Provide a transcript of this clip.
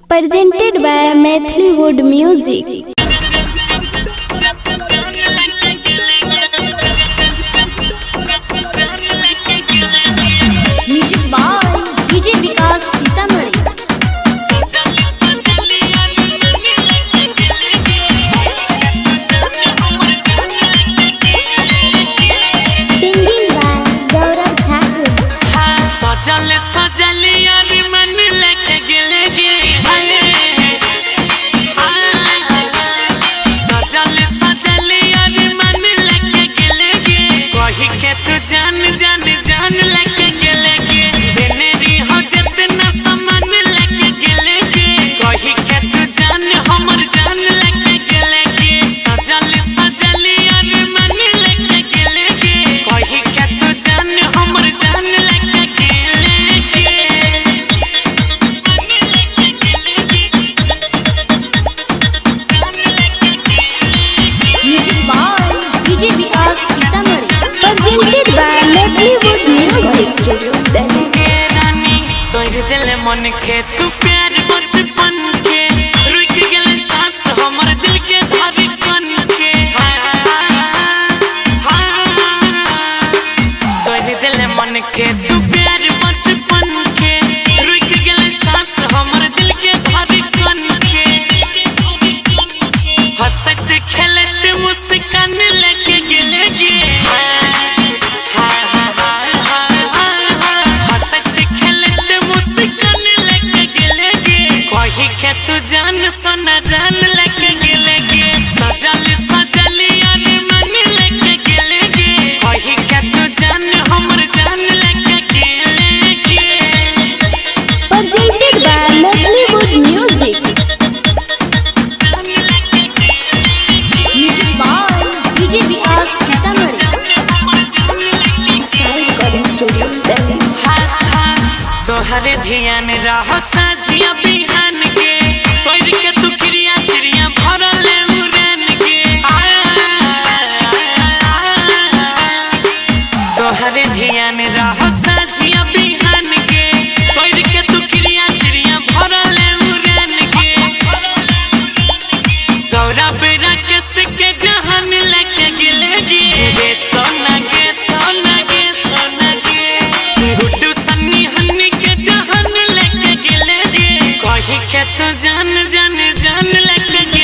Presented by Maithili Wood Music. Music by DJ Vikas Sitamarhi. Singing by Gaurav Thakur. सजल सजल यार मन लेके गेले गे, सजल सजल यार मन लेके गेले गे, कही के तू जान जान जान लेके गेले गे, देने री हो जितना सामान लेके गेले गे, कही के तू जान हमर जान लेके गेले गे, सजल सजल यार मन लेके गेले गे, कही के तू जान हमर जान लेके गेले गे। Music by DJ Vikas Sitamarhi. Presented by Maithili Wood Music. गे रानी तोर दिल मन के तू प्यार बचपन के, रुक गेल सांस हमर दिल के धड़कन के, तोर दिल मन के तू प्यार बचपन के, रुक गेल सांस हमर दिल के धड़कन के, हंसत खेलत मुस्कान लेके गेले गे, हंसत खेलत मुस्कान लेके गेले गे, कही के तू जान सोना जान लेके गेले गे, सजल सजल यार मन लेके गेले गे, कही के तू जान हमर जान लेके गेले गे। Presented by Maithili Wood Music. Music by DJ Vikas Sitamarhi. तोहरे ध्यान रहो साझिया बिहान के, तोर के तू क्रिया चिड़िया भरल उड़ान के, तोहरे ध्यान रहो साझिया बिहान के, तोर के तू क्रिया चिड़िया भरल उड़ान के, गौरा बेरा के जहान लेके गेले गे, गे सोना गे सोना गे सोना गे, गुड्डू सन्नी हन्नी के जहान लेके गेले गे, कही के तू जान जान जान लेके।